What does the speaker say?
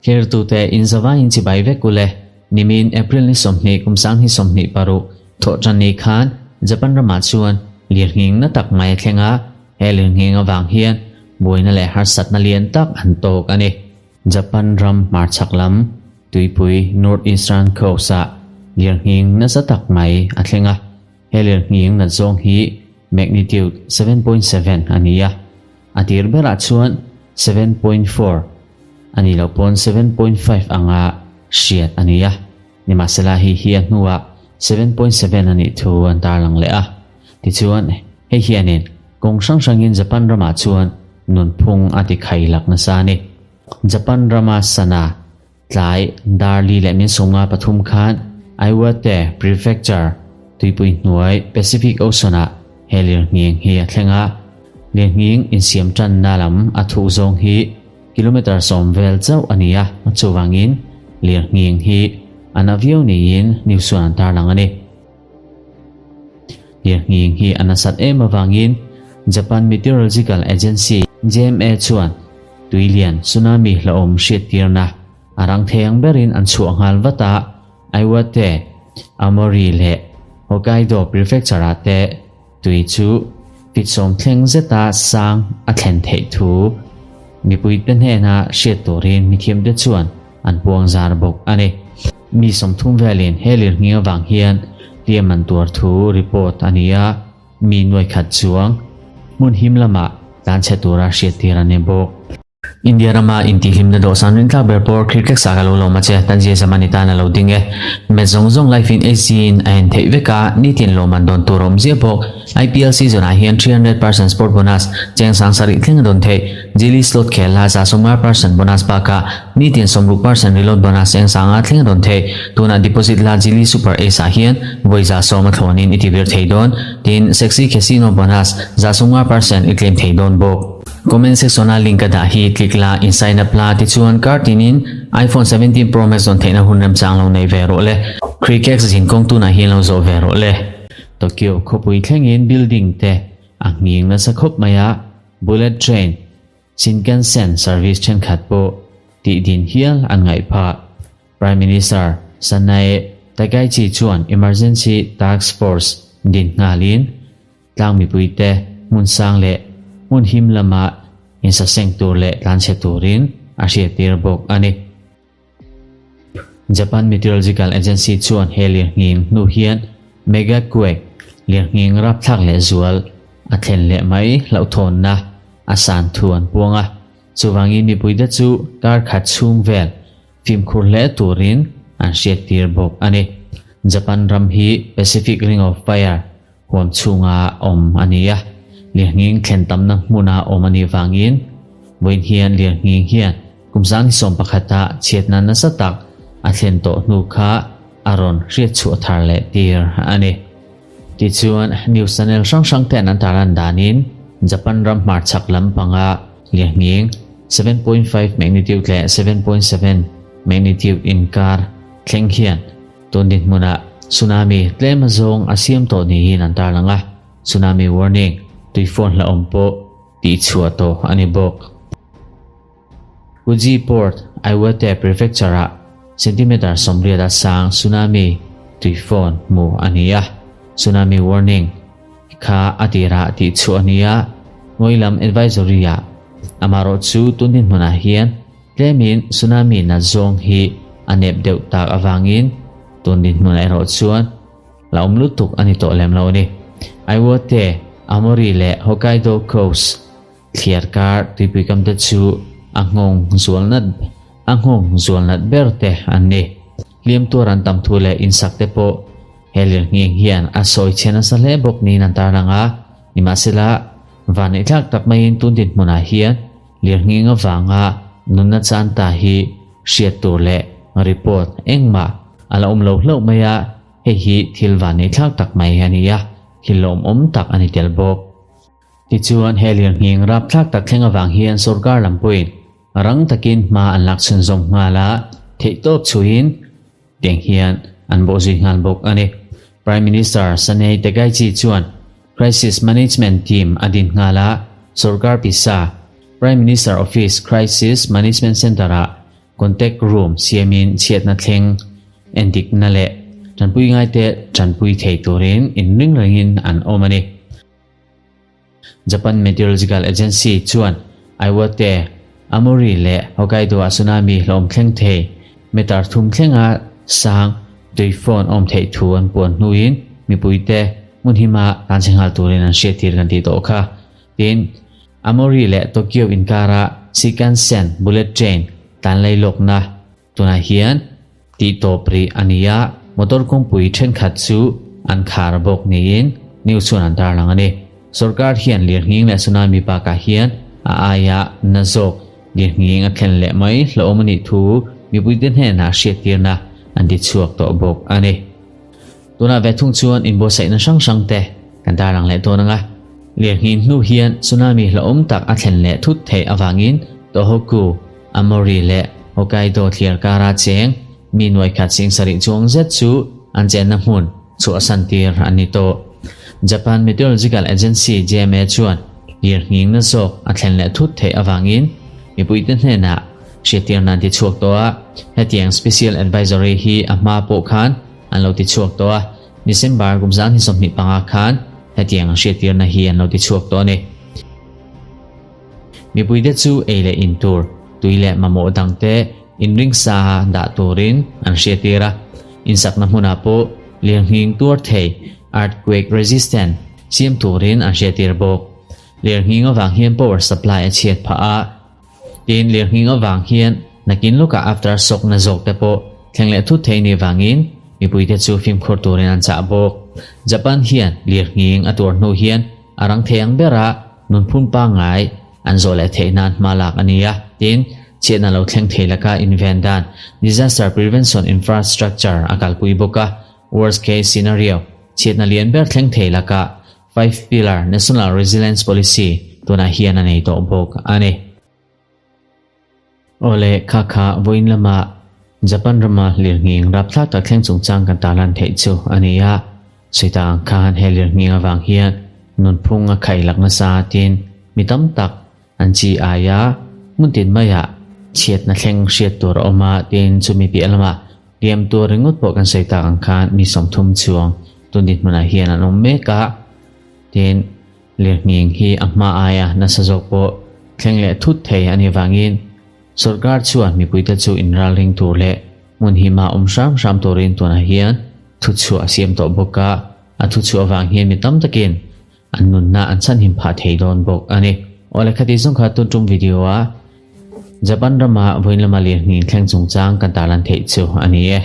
Thlirtute inzavaiin chibai vek ule. Nimin April ni 20 kum 2026 thawhṭanni khan Japan ramah chuan lirnghing na tak mai a thleng a, he lirnghing avang hian buaina leh harsatna lian tak an tawk a ni. Japan ram hmarchhak lam tuipui North Eastern Coast-ah lirnghing nasa tak mai a thleng a, he lirnghing nat zawng hi magnitude 7.7 a ni a. A tir berah chuan 7.4 a nih loh pawn 7.5 anga hriat a ni a, nimahsela hei hi a hnuah 7.7 a nih thu an tarlang leh a. Tichuan, hei hianin kawng hrang hrangin Japan ramah chuan nunphung a ti khai lak nasa a ni. Japan rama sana tlai dar li leh min sawmnga pathum khan Iwate Prefecture tuipui hnuai Pacific Ocean-ah he lirnghing hi a thleng a. Lirnghing insiam tanna lam a thuh zawng hi kilometre 10 vel chauh a ni a, chuvangin lirnghing hi a na viau niin news chuan an tarlang a ni. Lirnghing hi a nasat em avangin Japan Meteorological Agency, JMA, chuan tuilian tsunami hlauhawm hriattirna a rang thei ang berin an chhuah nghal vat a, Iwate, Aomori leh Hokkaido Prefecture-ah te tui chu fit sawm thleng zeta sang a thlen theih thu mipuite hnena hriat turin mithiamte chuan an puang zar bawk a ni. Mi 30 velin he lirnghing avang hian hliam an tuar thu report a ni a, mi nuai khat chuang hmun him lamah tlanchhe tura hriattir a ni bawk. India rama intihhlimna dawhsan rintlak ber pawh Cricket sa ka lo lawm a che, Tanzia Zamani tan a lo ding e. Match zawng zawng live in HC in a en theih vek a, nitin lawmman dawn tur a awm ziah bawk. IPL season ah hian 300% sport bonus cheng sang sarih thleng a dawn theih. Jili slot khel la 50% bonus bakah nitin 60% reload bonus cheng sanga thleng a dawn theih. Tunah deposit la Jili Super Ace ah hian vawi 100 a thlawnin i tivir thei dawn. Tin, Sexy Casino bonus 50% i claim thei dawn bawk. Comment section a link ka dah hi click la in sign up la tichuan kar tinin iPhone 17 Pro Max dawn theihna hun remchang lo nei ve rawh le. Crickex zin kawng tunah hian lo zawh ve rawh le. Tokyo khawpui thlengin building te a nghing nasa khawp mai a, bullet train, Shinkansen service thenkhat pawh tih din hial an ngaih phah. Prime Minister Sanae Takaichi chuan emergency task force din nghalin tlang mipuite hmun sang leh hmun him lama insaseng tur leh tlanchhe turin a hriattir bawk a ni. Japan Meteorological Agency chuan he lirnghing hnu hian mega quake, lirnghing rapthlak leh zual, a thlen leh mai hlauhthawnna a san thu an puang a. Chuvangin mipuite chu kar khat chhung vel fimkhur hle turin an hriattir bawk a ni. Japan ram hi Pacific Ring of Fire huam chhunga awm a ni a, lirnghing thlen tamna hmuna awm a nih vangin vawiin hian lirnghing hian kum 2011 ah chhiatna nasa tak a thlen tawh hnu kha a rawn hriatchhuah thar leh tir a ni. Tichuan, news channel hrang hrang ten an tarlan danin Japan ram hmarchhak lampanga lirnghing 7.5 magnitude leh 7.7 magnitude inkar thleng hian Tun dinhmunah tsunami tlem azawng a siam tawh niin an tarlang a, tsunami warning, tuifawn hlauhawm pawh tihchhuah tawh a ni bawk. Uji Port, Iwate Prefecture-ah centimeter 80 a sang tsunami tuifawn hmuh a ni a, tsunami warning kha a tirah tihchhuah a ni a, ngawi lam advisory-ah amaherawh chu tun dinhmunah hian Tlemin tsunami nat zawng hi a nep deuh tak avangin tun dinhmunah erawh chuan la awm lutuk a ni tawh lem lo a ni. Iwate, Aomori leh Hokkaido Coast thliar kar tuipui kam te chu a nghawng zual nat a nghawng zual nat ber te an ni. Hliam tuar an tam thu leh insak te pawh he lirnghing hian a sawi chhe nasa hle bawk niin an tarlang a, nimahsela vanneihthlak tak maiin tun dinhmunah hian Lirnghing avanga nunna chan ta hi hriat tur leh report engmah a la awm lo hlauh mai a, hei hi thil vanneihthlak tak mai a ni a, thil lawmawm tak a ni tel bawk. Tichuan, he lirnghing rapthlak tak thleng avang hian sorkar lam pawhin rang takin hma an lak chhunzawm nghal a, theihtawp chhuihin tiang hian an bawhzui nghal bawk a ni. Prime Minister Sanei Takaichi chuan Crisis Management Team a din nghal a, sorkar pisa Prime Minister Office Crisis Management Centre-ah Contact Room siamin chhiatna thleng endikna leh tanpui ngaite tanpui thei turin inring rengin an awm a ni. Japan Meteorological Agency chuan Iwate, Aomori leh Hokkaido-ah tsunami hlawm thleng thei meter thum thlenga sang tui phone awm theih thu an puan hnuin mipuite hmun hima tan chhe nghal turin an hriattir kan tih tawh kha. Tin, Aomori leh Tokyo inkara Shinkansen bullet train tlan lailawkna Tunah hian tih tawp rih a ni a, motor kawngpui thenkhat chu an khar bawk niin news chuan an tarlang a ni. Sorkar hian lirnghing leh tsunami bakah hian a aia na zawk lirnghing a thlen leh mai hlauhawm a nih thu mipuite hnenah hriattirna an ti chhuak tawh bawk a ni. Tunah ve thung chuan inbuatsaihna hrang hrang te kan tarlang leh dawn ang a. Lirnghing hnu hian tsunami hlauhawm tak a thlen leh thut theih avangin Tohoku, Aomori leh Hokkaido thliar kara cheng mi nuai khat sing sarih chuang zet chu an chenna hmun chhuahsan tir an ni tawh. Japan Meteorological Agency, JMA, chuan lirnghing na zawk a thlen leh thut theih avangin mipuite hnenah hriattirna an ti chhuak tawh a. Hetiang special advisory hi a hma pawh khan an lo ti chhuak tawh a, December kum 2025 khan hetiang hriattirna hi an lo ti chhuak tawh a ni. Mipuite chu ei leh in tur, tui leh mamawh dangte inring sa dah turin an hriattir a, insakna hmunah pawh lirnghing tuar thei, earthquake resistant, siam turin an hriattir bawk. Lirnghing avang hian power supply a chhiat phah a, Tin, lirnghing avang hian nakin lawkah after shock na zawk te pawh thleng leh thut thei ni vangin mipuite chu fimkhur turin an chah bawk. Japan hian lirnghing a tuar hnu hian a rang thei ang bera nunphun pangngai an zawh leh theih nan hma lak a ni a. Tin, chhiatna lo thleng thei laka inven dan disaster prevention infrastructure a kalpui bawk a. Worst case scenario, chhiatna lian ber thleng thei laka Five Pillar National Resilience Policy tunah hian a nei tawh bawk a ni. Awle, kha kha vawiin lama Japan rama lirnghing rapthlak tak thleng chungchang kan tarlan theih chu a ni a. Sawi ang khan he lirnghing avang hian nunphung a khaih lak nasa tin mi tam tak an chi aia hmun tin maiah chhiatna thleng hriat tur a awm a tin chumi piah lamah Liam tur ringawt pawh kan sawi tak ang khan mi 30 chuang tun dinhmunah hian an awm mek a, tin lirnghing hi a hma aia nasa zawk pawh thleng leh thut thei a nih vangin sorkar chuan mipuite chu inralring tur leh hmun hima awm hram hram turin tunah hian thuchhuah a siam tawh bawk a, a thuchhuah avang hian mi tam takin an nunna an chhanhim phah thei dawn bawk a ni. Awle khati zawng kha tun tum video a Japan rama vawiin lama lirnghing thleng chungchang kan tarlan theih chu a ni e.